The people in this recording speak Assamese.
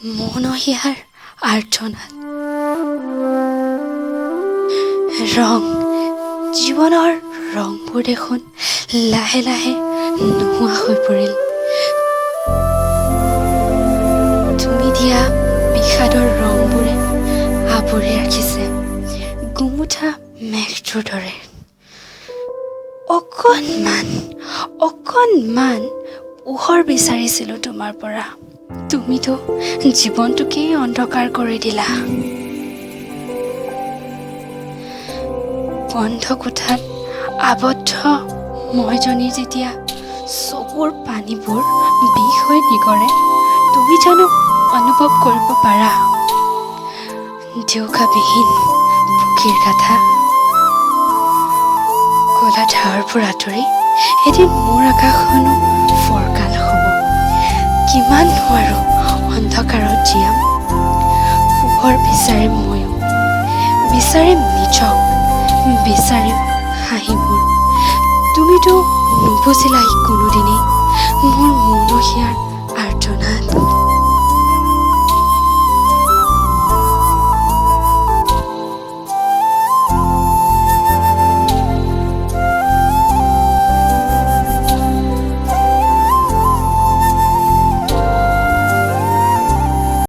মৌন হিয়াৰ আৰ্তনাদ। ৰং, জীৱনৰ ৰংবোৰ দেখোন লাহে লাহে নোহোৱা হৈ পৰিল। তুমি দিয়া বিষাদৰ ৰংবোৰে আৱৰি ৰাখিছে গোমোঠা মেঘটোৰ দৰে। অকণমান অকণমান পোহৰ বিচাৰিছিলোঁ তোমাৰ পৰা, তুমিতো জীৱনটোকেই অন্ধকাৰ কৰি দিলা। বন্ধ কোঠাত আবদ্ধ মইজনী যেতিয়া চকুৰ পানীবোৰ বিষ হৈ নিগৰে, তুমি জানো অনুভৱ কৰিব পাৰা ডেউকাবিহীন পক্ষীৰ কথা? ক'লা ডাৱৰবোৰ আঁতৰি এদিন মোৰ আকাশখনো ফৰকাল হ'ব। কিমান নোৱাৰো অন্ধকাৰত জীয়াম, পোহৰ বিচাৰিম ময়ো, বিচাৰিম নিজক, বিচাৰিম হাঁহিবোৰ। তুমিতো নুবুজিলাই কোনোদিনেই মোৰ মৌন হিয়াৰ আৰ্তনাদ।